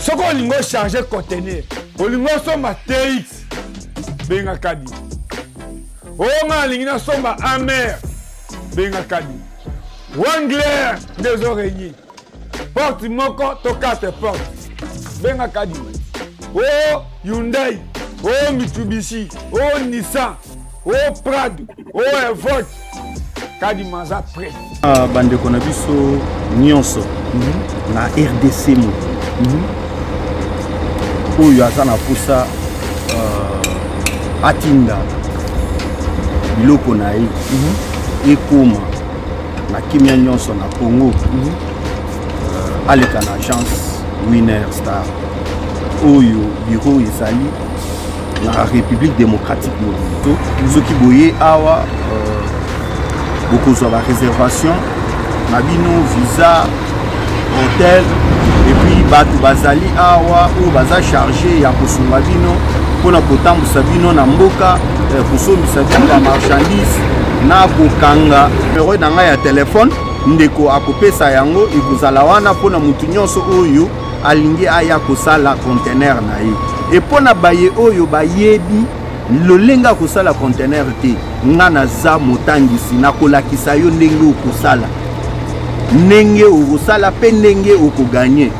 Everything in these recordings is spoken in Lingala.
Soki olingi ocharge conteneur, olingi osomba TX, benga Kadi. Oyo nga nalingi nasomba Amer, benga Kadi. Wangler nde ezo regner. Porte moko to quatre porte, benga Kadi. O Hyundai, o Mitsubishi, o Nissan, o Prado, o Evoque, Kadima aza prêt. Ah, bandeko na biso nyonso na RDC moto oyo aza na posa atinda biloko na ye ekoma na kimia nyonso na Congo, aleka na agence Winner Star oyo bureau ezali na République démocratique mobimba. Soki boye awa, bokozwa ba réservation na bino, visa, hotel, et puis bato bazali awa oyo baza charge ya kosunga bino mpona kotambusa bino na mboka, kosombisa bino ba marchandise na kokanga. Numero na ngai ya telefone, ndeko akopesa yango, ekozala wana mpona motu nyonso oyo alingi aya kosala conteneur na ye. E mpona baye oyo bayebi lolenge ya kosala conteneur te, nga naza motangisi, nakolakisa yo ndenge okosala, ndenge okosala mpe ndenge okoganye.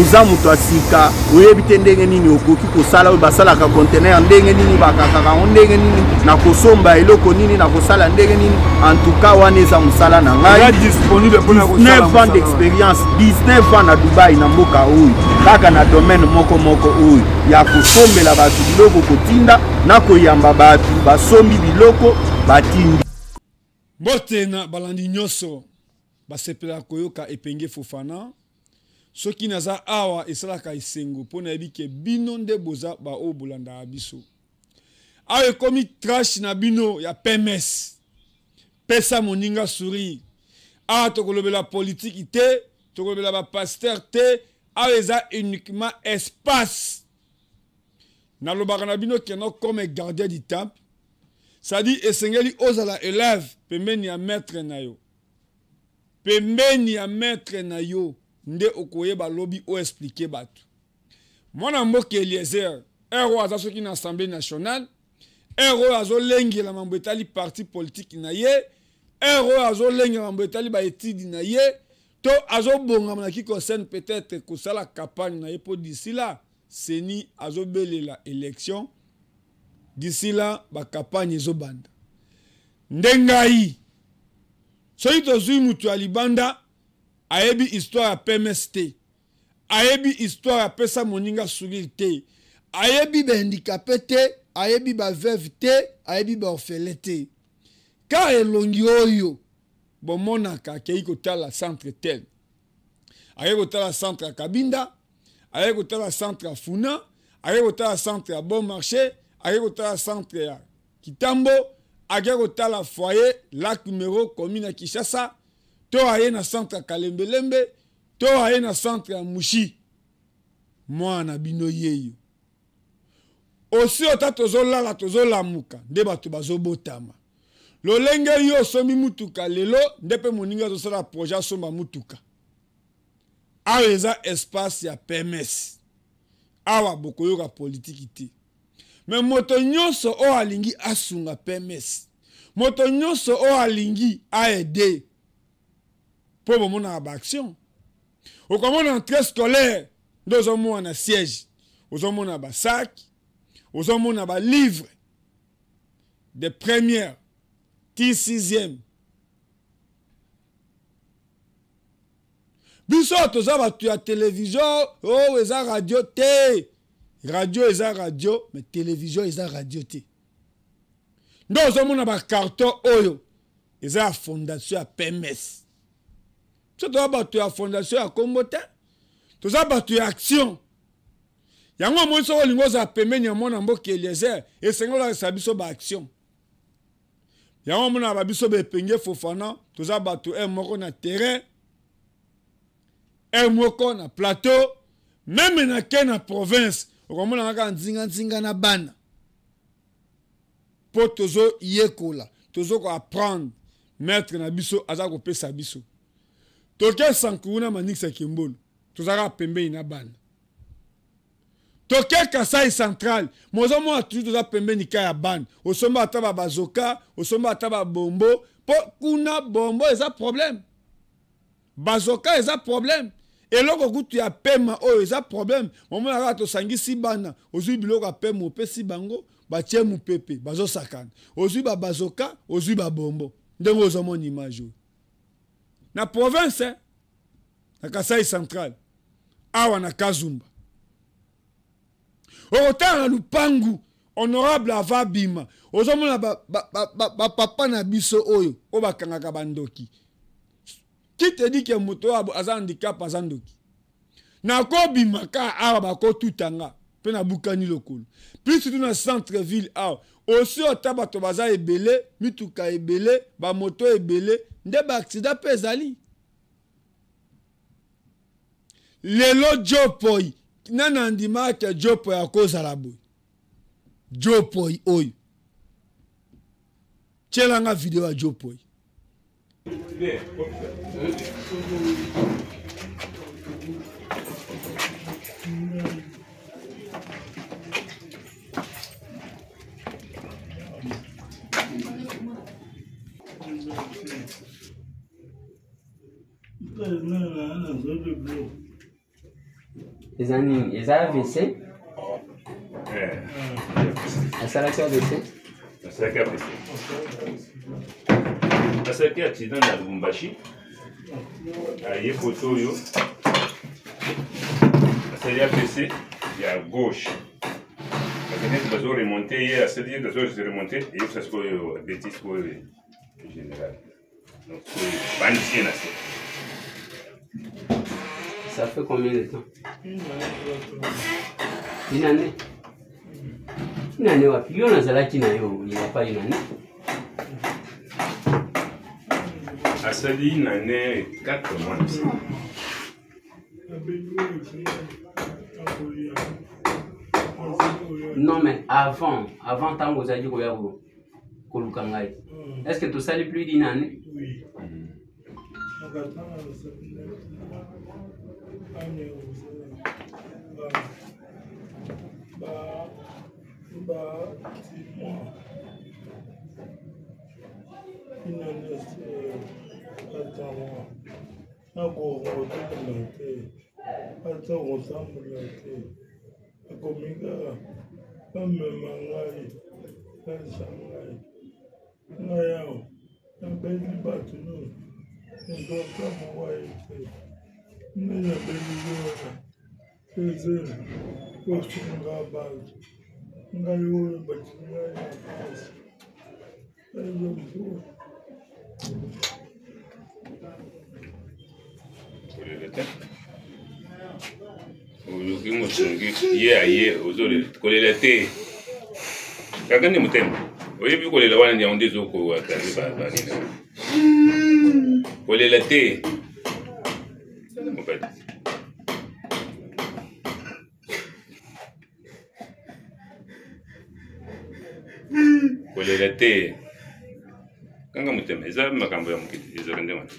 Oza moto ya sika, oyebi te ndenge nini okoki kosala oyo basalaka conteneur, ndenge nini bakakaka yango, ndenge nini nakosomba eloko nini, nakosala ndenge nini. En tout cas, wana eza mosala na ngai. 19 ans d'expérience, 19 ans na Dubai, na mboka oyo, kaka na domaine moko moko oyo ya kosombela bato biloko, kotinda na koyamba bato basombi biloko batindi. Mbote na balandi nyonso basepelaka koyoka Epenge Fofana. Soki naza awa, esalaka esengo mpo nayebi ke bino nde boza baoyo bolandaka biso. Awa ekomi trash na bino ya PMS, pesa moninga sourire. Awa tokolobela politiki te, tokolobela bapasteur te. Awa eza uniquement espace nalobaka na bino keno comme gardien du temple, c'est-à-dire esengeli ozala élève pembeni ya maître na yo. Pembeni ya maître na yo nde okoyeba lobi oexplike bato. Mwana mboka Eliezer, heure oyo aza soki na Assemblée nationale, heure oyo azolengela mambo etali parti politique na ye, heure oyo azolengela mambo etali baetide na ye, to azobongama na kikosene peut-être kosala campagne na ye, mpo d'ici là CENI azobelela élection, d'ici là bacampagne ezobanda. Nde ngai soki tozwi moto ya libanda ayebi histoire ya PMS te, ayebi histoire ya pesa moninga sourire te, ayebi bahandicapé te, ayebi baveuve te, ayebi baorphelin te, ka elongi oyo bomonaka akei kotala centre tel, akei kotala centre ya Kabinda, akei kotala centre ya Funa, akei kotala centre ya Bon Marché, akei kotala centre ya Kitambo, akei kotala foyer Lac Numero, commune ya Kinshasa, to aye na centre ya Kalembelembe, to aye na centre ya Mushi. Mwana bino yeyo osi ota tozolala tozolamuka nde bato bazobotama. Lolenge yo osombi mutuka lelo, nde mpe moninga azosala projet asomba mutuka. Awa eza espace ya PMS, awa bokoyoka politiki te. Me moto nyonso oyo alingi asunga PMS, moto nyonso oyo alingi aede, mpo bomonaka baaction, okomona entrée scolaire nde ozomona na siège, ozomona basac, ozomona balivre de première ti sixième. Biso toza bato ya télévision, oyo eza radio te. Radio eza radio, mais télévision eza radio te. Nde ozomona bacarton oyo eza ya fondation ya PMS. Biso toza bato ya fondation ya kombo te, toza bato ya action. Yango omoni, soki olingi ozala pembeni ya mwana mboka Eliezer, esengeli olakisa biso baaction. Yango omonaka babiso baepenge Fofana, toza bato heure moko na terrain, heure moko na plateau, meme na ke na province okomona kaka nzinganzinga na bana, mpo tozoyekola, tozokoapprendre. Maître na biso aza kopesa biso. Toke Sankuru na Manix ya Kembolo. Tozalaka pembeni na bana. Toke Kasai Central, mozomona toujours toza pembeni ka ya bana. Osomba ata ba bazoka, osomba ata ba bombo, po kuna bombo eza problème. Bazoka eza problème. Eloko kutu ya pema oyo eza problème. Momona kaka tosangisi bana, ozwi biloko ya pema opesi bango, batie mupepe, bazosakana. Ozwi ba bazoka, ozwi ba bombo. Ndenge ozomona image oyo. Na province, eh? Na Kasai Central, awa na Kazumba. Okotala na lupangu honorable ava bima, ozomona ba, ba, ba, ba, ba papa na biso oyo oyo bakangaka bandoki. Qui te dit que moto oyo aza handicap aza ndoki? Nakobima ka awa bakotuta nga mpe nabukani lokolo. Plus surtout na centre ville awa osi ata bato baza ebele, mituka ebele, bamoto ebele, nde ba accident mpe ezali. Lelo Jopoi nani andimaka ke Jopoi akozala boye? Jopoi oyo tielanga video ya Jopoi. Eza nini? Eza AVC? Eh. Asalaki AVC? Asalaki AVC. Asalaki accident na Lubumbashi. Aye koto oyo. Asali AVC ya gauche. Parce que neti bazo remonter ye asali ye bazo remonter eyebisa sikoyo abeti sikoyo général. Ça fait combien de temps? Une année. Une année wapi? Yo nazalaki na yo, il n'y a pas une année. Asali une année 4 mois. Non mais avant, avant tango ozalaki koya koluka ngai. Est-ce que tosali plus d'une année? Oui. Nakoka kotambola te, ata kotambola te, akomi kaka bamema ngai, balisa ngai. Ngai awa nabeli bato nyonso, moto ata moko aye te. Nde nabeli wana ezela kosunga bato, ngai oyo batiki ngai na mpasi. Kolela te oluki mosungi ye aye ozolela kolela te kaka nde motema oyebi kolela wana yango nde ezokoatake banini kolela te mobali kolela te kanga motema eza makambo ya mokili ezalaka nde wana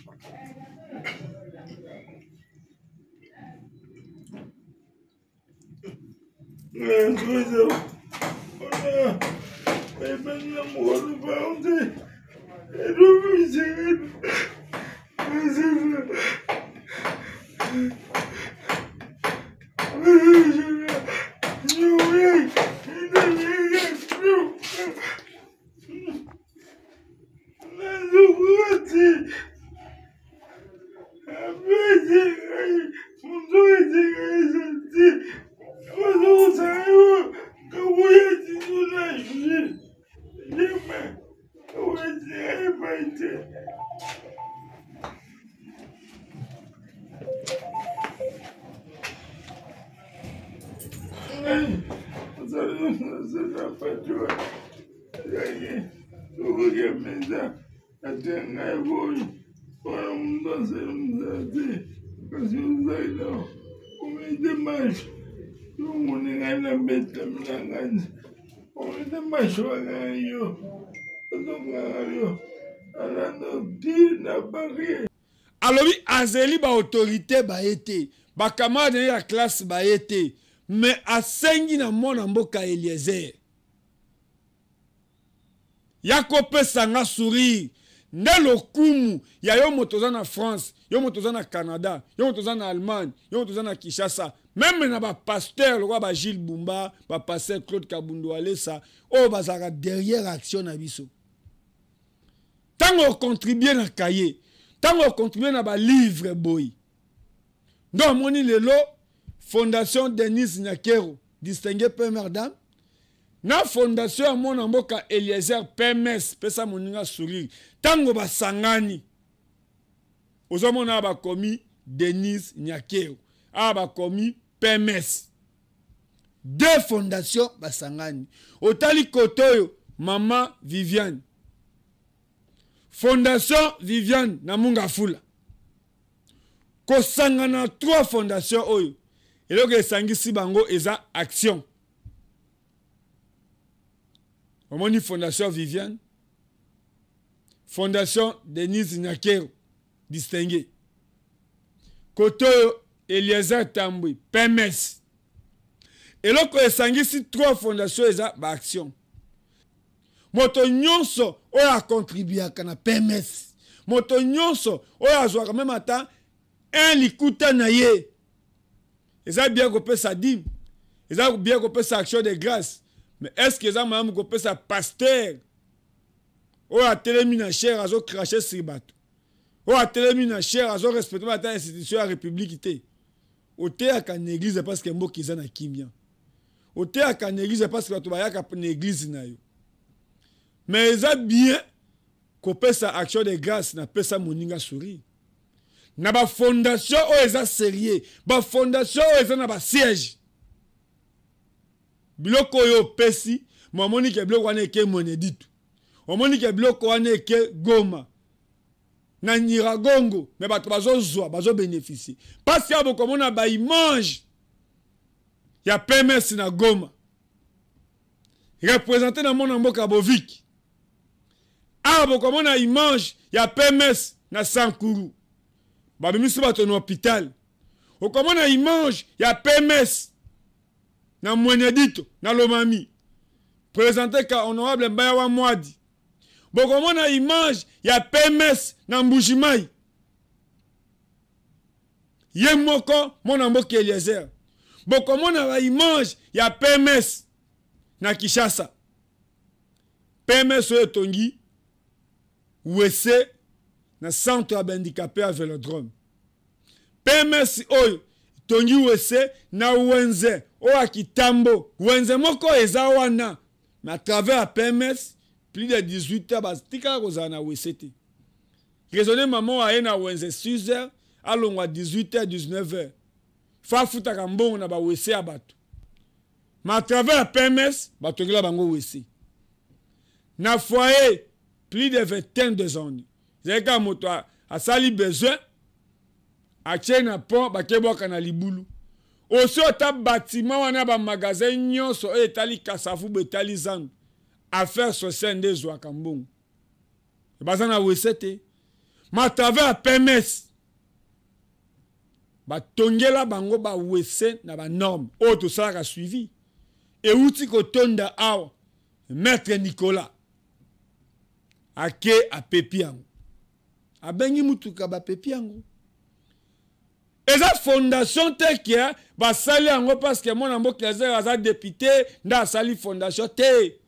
Alobi azeli ba autorité baye te. Ba camarade na ye ya classe baye te, mais asengi na mwana mboka Eliezer ya kopesa nga sourire. Nde lokumu ya yo moto oza na France, yo moto oza na Canada, yo moto oza na Allemagne, yo moto oza na Kinshasa, même na bapasteur lokola ba Gilles Bumba, bapasteur Claude Kabundu Alesa oyo bazalaka derrière action na biso. Ntango ocontribue na cahier, ntango ocontribue na balivre boye, nde omoni lelo Fondation Denise Nyakeru distingué première dame na fondation ya mwana mboka Eliezer PMS pesa moninga sourire. Ntango basangani, ozomona awa bakomi Denise Nyakeru, awa bakomi PMS, deux fondations basangani. Otali kote oyo mama Viviane, Fondation Viviane na Mungafula, kosangana trois fondation oyo, eloko esangisi bango eza action. Omoni Fondation Viviane, Fondation Denise Nyakeru distingué, kote oyo Eliezer Tambwe PMS. Eloko esangisi trois fondation eza baaction. Moto nyonso oyo akontribuaka na PMS, moto nyonso oyo azwaka même ata un likuta na ye, eza bien kopesa dime, eza bien kopesa action de grâce, mais est ce que eza malamu kopesa pasteur oyo atelemi na chaire azocrache sur bato, oyo atelemi na chaire azorespecte ata institution ya république te? Oteyaka na église parce que mboka eza na kimia, oteyaka na église parce que bato bayaka na église na yo, mais eza bien kopesa action de grâce na pesa moninga sourire na bafondation oyo eza sérieux, bafondation oyo eza na basiège. Biloko oyo opesi, momoni ke biloko wana eke Moneditu, omoni ke biloko wana eke Goma na Nyiragongo, mais bato bazozwa, bazobénéficie, parce que bokomona baimage ya PMS na Goma représente na mwana mboka Boviki. Awa bokomona image ya PMS na Sankuru, babimisi bato na hôpital. Okomona image ya PMS na Mwenedito na Lomami, présenté ka honorable Mbaya wa Mwadi. Bokomona image ya PMS na Mbujimai, ye moko mwana mboka Eliezer. Bokomona baimage ya PMS na Kinshasa, PMS oyo etongi WC na centre ya bahandicapé ya Vélodrome, PMS oyo etongi WC na wenze oyo ya Kitambo, wenze moko eza wana, mais à travers ya PMS, plus de 18 heures batikala kozala na WC te. Raisonne, mama aye na wenze 6 heures, alongwa 18 heures, 19 heures, fa afutaka mbongo na bawc ya bato, mais à travers ya PMS batongela bango WC na foyer plus de 22 ans. Ezali kaka moto asali besoin, atie na pont, bakebwaka na libulu. Osi ota bâtiment wana, bamagasin nyonso oyo etali Kasavubu, etali zandu, affaire sociale nde ezwaka mbongo, baza na WC te, mais à travers ya PMS batongela bango bawc na banorme oyo tosalaka suivi. Euti kotonda awa, maître Nicolas ake apepi yango, abengi mutuka, bapepi yango. Eza fondation te ke basali yango parce que mwana mboka Eliezer aza député nde asali fondation te.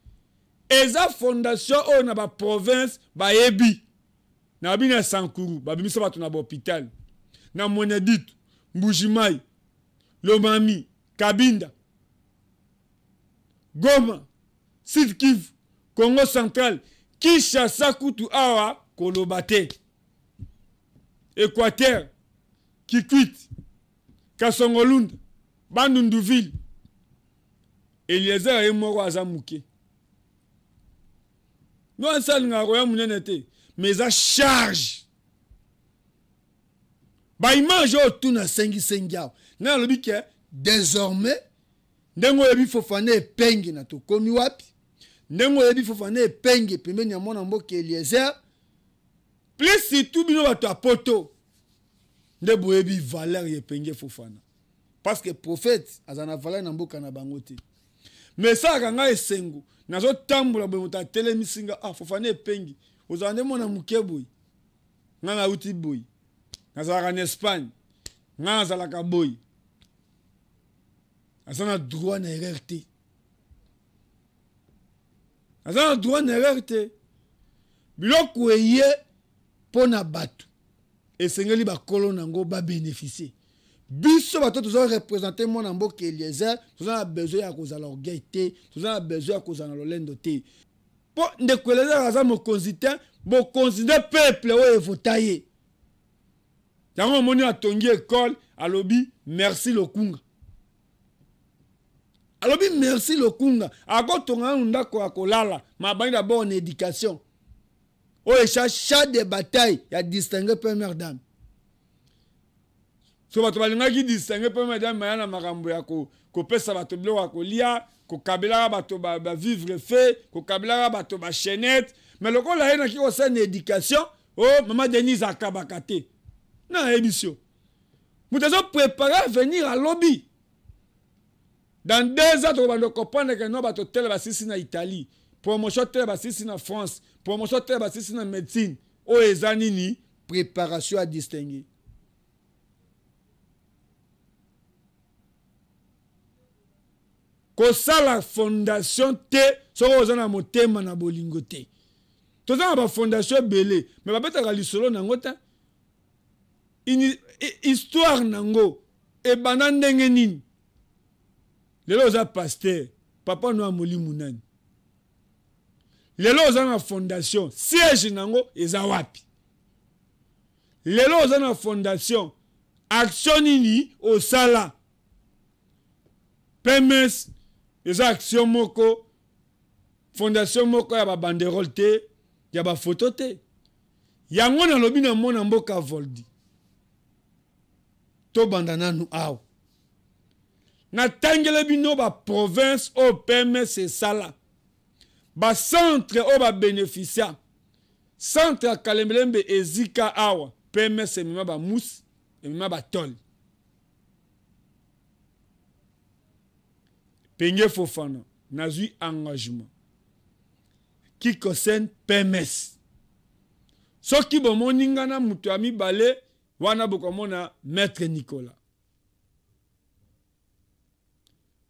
Eza fondation oyo na baprovince bayebi na bino ya Sankuru, babimisa bato na bahôpital na Mweneditu, Mbujimai, Lomami, Kabinda, Goma, Sud Kivu, Congo Central, Kinshasa kutu awa koloba te, Équateur, Kikwit, Kasongolunda, Bandunduville. Eliezer ye moko aza moke, no asalingaka koya monene te, mais eza charge. Baimage oyo tuna asengisengi awa, ngai nalobi ke désormais, ndenge oyebi Fofana Epenge na tokomi wapi, ndenge oyebi Fofana Epenge pembeni ya mwana mboka Eliezer, plus surtout bino bato ya poto. Nde boyebi valeur ya Epenge Fofana. Parce que prophète aza na valeur na mboka na bango te. Mais esalaka ngai esengo, nazotambola boye moto atelemisi nga, ah Fofana Epengi, ozala nde mwana moke boye. Ngai nauti boye. Nazalaka na Espagne. Ngai nazalaka boye. Aza na droit na erreur te. Aza na droit na erreur te. Biloko eye mpo na bato esengeli bakolo na yango babénéficie. Biso bato toza représenter mwana mboka Eliezer, toza na besoin ya kozala orgueil te, toza na besoin ya kozala na lolendo te. Mpo ndeko Eliezer aza mokonzi te, mokonzi nde peuple oyo evota ye. Yango omoni atongi école, alobi merci Lokunga. Alobi merci Lokunga, akotonga nanu ndako ya kolala, ma abandi d'abord na éducation. Oyo eza chat de bataille ya distinguer première dame. So bato balingaki distinguer première dame maya na makambo ya kopesa bato biloko ya kolia, kokabelaka bato ba vivre fait, kokabelaka bato ba chaînette, mais lokola ye naki kosala na éducation, oh maman Denise akabaka te. Na yebi yo. Moto azo préparer avenir alobi. Dans 2 ans tokobanda comprendre que non bato tele basisi na Italie, promotion tele basisi na France, promotion tele basisi na médecine. Oyo eza nini? Préparation à distinguer. Kosala fondation te soki oza na motema na bolingo te. Toza na ba fondation ebele, mais babetaka lisolo nango te. Histoire nango ebanda ndenge nini? Lelo oza pasteur, papa no ya molimo nani? Lelo oza na fondation, siège nango eza wapi? Lelo oza na fondation, action nini osala? PMS eza action moko, fondation moko ya ba banderole te, ya ba photo te. Yango nalobi na mwana mboka Voldi, tobanda nanu awa. Natangele bino ba province oyo PMS esala, ba centre oyo ba bénéficia. Centre ya Kalembelembe ezika awa, PMS emema ba mousse, emema ba tôle. Penge Fofana, nazwi engagement. Kikosen PMS. Soki bomoni nga na moto ya mibale wana bokomona Maître Nicolas.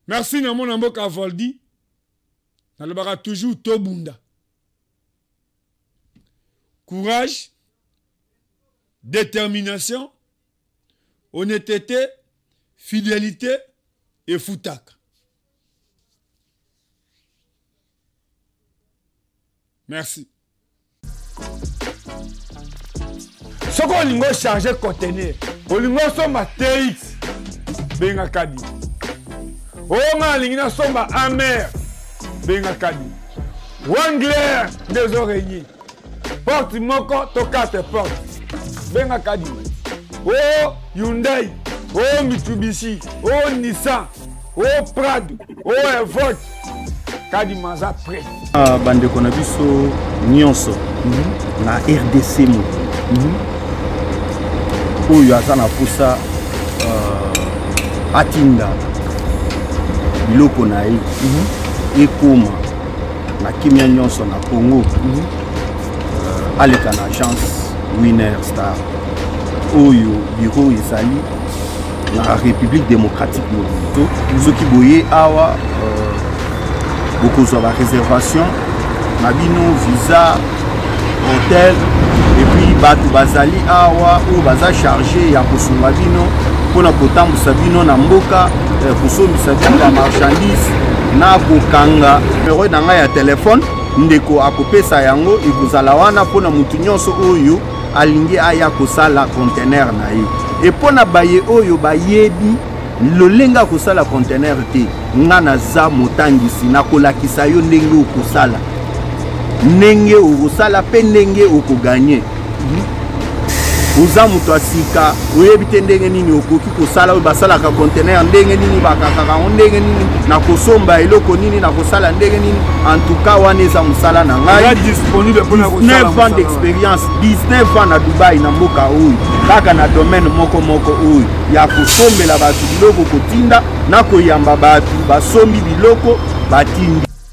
Merci na mona mboka Voldi. Nalobaka toujours tobunda. Courage, détermination, honnêteté, fidélité et futaka. Merci. Soki olingi ocharge conteneur, olingi osomba TX, benga Kadi. Oyo nga nalingi nasomba Amer, benga Kadi. Wangler nde ezo régner. Porte moko to 4 porte, benga Kadi. O Hyundai, o Mitsubishi, o Nissan, o Prado, o Evoque, Kadima aza prêt. Ah, bandeko na biso nyonso na RDC moto oyo aza na posa atinda biloko na ye ekoma na kimia nyonso na Congo, aleka na agence Winner Star oyo bureau ezali na République démocratique mobimba. Soki boye awa, bokozwa ba réservation na bino, visa, hôtel, et puis bato bazali awa oyo baza chargé ya kosunga bino mpona kotambusa bino na mboka, kosombisa bino ba marchandise na kokanga numero na ngai ya telefone. Ndeko akopesa yango, ekozala wana mpona motu nyonso oyo alingi aya kosala conteneur na ye. E mpona baye oyo bayebi lolenge ya kosala conteneur te, nga naza motangisi, nakolakisa yo ndenge okosala, ndenge okosala mpe ndenge okoganye. Oza moto ya sika, oyebi te ndenge nini okoki kosala oyo basalaka conteneur, ndenge nini bakakaka yango, ndenge nini nakosomba eloko nini, nakosala ndenge nini. En tout cas wana eza mosala na ngai. 19 ans d'expérience, 19 ans na Dubai, na mboka oyo, kaka na domaine moko moko oyo ya kosombela bato biloko, kotinda na koyamba bato basombi biloko batindi.